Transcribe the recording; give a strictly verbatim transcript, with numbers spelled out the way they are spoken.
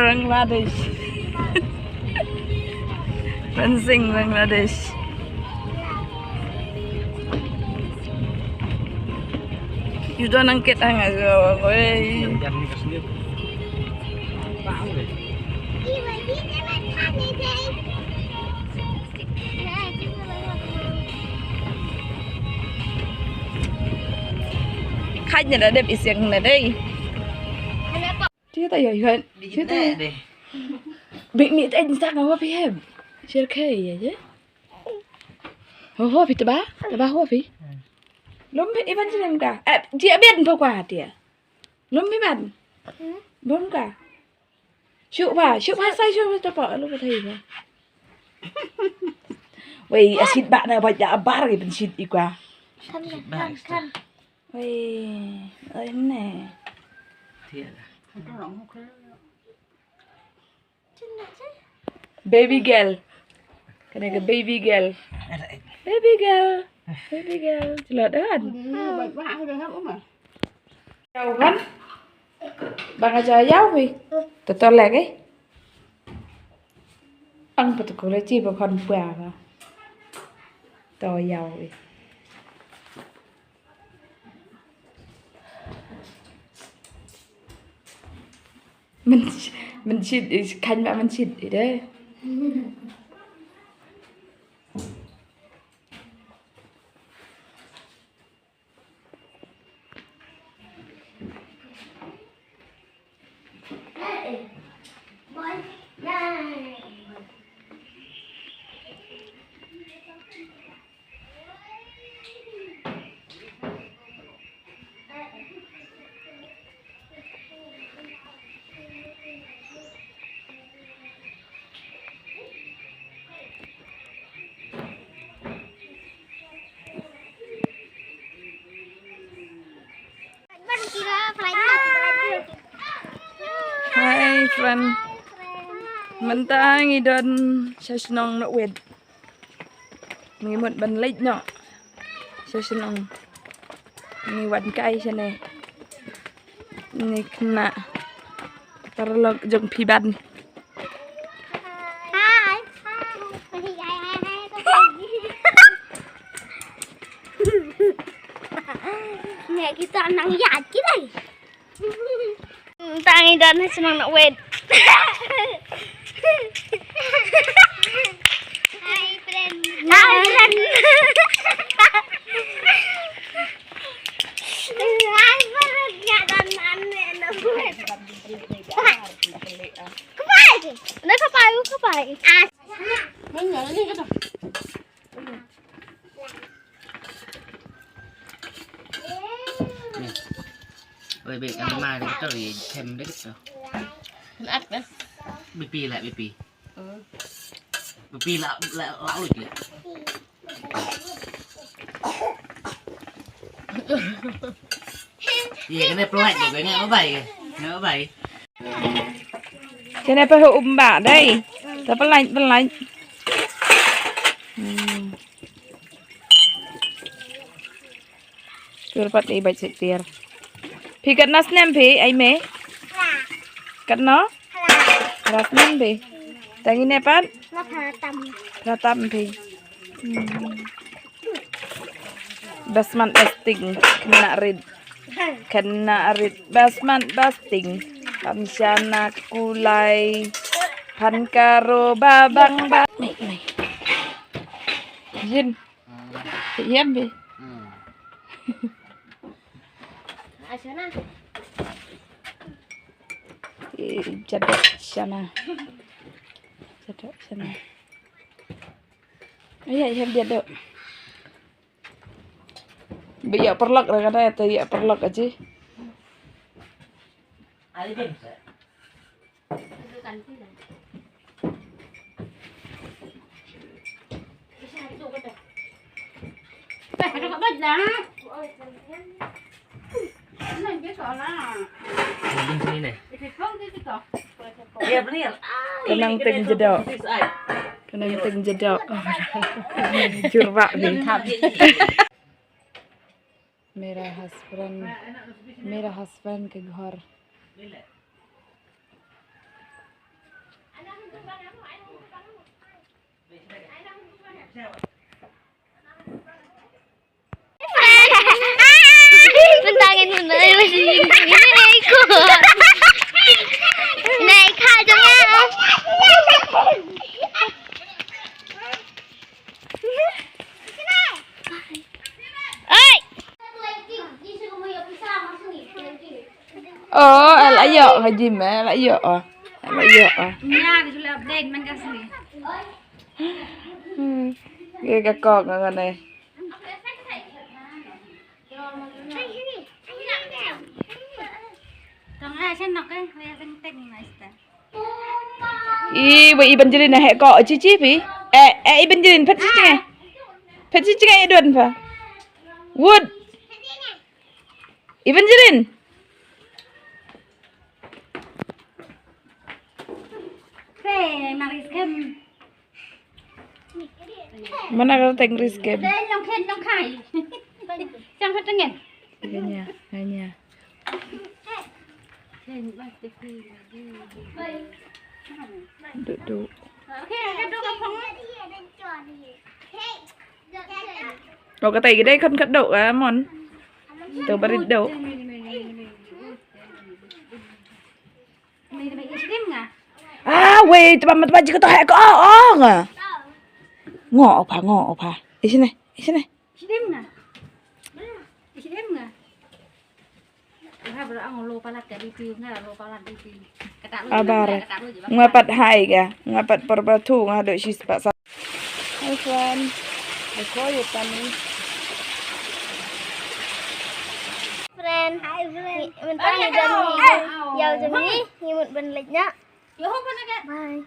Bangladesh. Fencing Bangladesh. Yu don angkit hang ago, wei. Khaj ne da dep isiang ne dei. Ti ta yo yo. Ti ta. Bik mi ta insta ka wa pi hem. Share khai ye ye. Ho ho pi ta ba. Ta ba ho pi. Lum pi iban jilim ka. Eh, ti abian po kwa ti. Lum pi ban. Lum ka. Shu ba, shu ba sai shu ba ta pa lu ba thai ba. Wei, asit ba na ba ja bar ki pensit ikwa. Kan kan kan. Wei, ai ne. Baby girl. Kane ka baby girl. Baby girl. Baby girl. Jelat kan? Jauh kan? Bang aja jauh wei. Tetor lagi. Ang betul kau leci bepan buah. Tau jauh wei. Myn, mynshit, eh, khanh ba mynshit, eh, deh. Hi friend. Mynta ngi don sha shnong Nongwit. Ngi mut ban leit noh sha shnong. Ngi wan kai shane. Ngi khynnah paralok jong phi ban. Hai. Hai, hai, hai, hai. Ngi kita nang ïa kita. Tang i don ha shnong Nongwit. Hi, friend. Hi, friend. Hi, friend. Ïa don ane Nongwit. Kapai. Nda kapai, kapai. Ah. Oi, bek ang ma dek to, ye, chem dek to. Nak dah. Bipi lah, bipi. Hmm. Bipi lah, lah, lah, lah. Ye, kena pelat tu, kena abai. Kena abai. Kena pe hu umba dei. Ta pelat, pelat. Hmm. Tur pat i bait sik tiar. Phi katno snem phi, ai me? Katno? Phra snem phi. Tang ine pat? Phra tam. Phra tam phi. Hmm. Basmat basting, kena rit. Kena rit basmat basting. Pamshana kulai. Pan karo babang ba. Ni, ni. Jin. Yem bi. Jadok shana. Jadok shana. Aya, aya, dia dok. Ba ïa paralok ra kata, ïa paralok aji. Ka nang teng jadok. Ka nang teng jadok. Jurwa ni. Mera husband, mera husband ke ghar. Mentangin mo na yung sinigin. Hindi na iko. Na ikaw dyan nga. Ay! Oh, ala yo, ngaji me, ala yo, oh. Ala yo, oh. Nya, dia sudah update, man kasi. Hmm. Dia ka kok ngan eh. Tong eh, sen nok eh, dia sen tek ni nice ta. I, wa Evangeline na he ko, chi chi pi. Eh, eh, Evangeline, phet chi chi ngai. Phet chi chi ngai don pa. Wood. Evangeline. Hey, Maris Kem. Mana ka teng Ris Kem? Dai long khen long khai. Chang ka tengen. Hanya, hanya. Duk duk. Okay, ka duk ka phong. Oh, ka tai ka dai kan ka duk ka mon. Tu barit duk. Ah, wei, teba mat baji ka to hai ko. Oh, oh, nga. Ngo, opa, ngo, opa. Isine, isine. Isine nga. Isine nga. Nga bro ang lo palat ka diti, nga lo palat diti. Kata lu. Abar. Kata lu je. Nga pat hai ga. Nga pat por ba thu nga do sis pa sa. Hi friend. Ko yo tani. Friend. Hi friend. Mentang ni jam ni. Yau jam ni, ni mut ban lek nya. Yo ho pa na ka. Bye.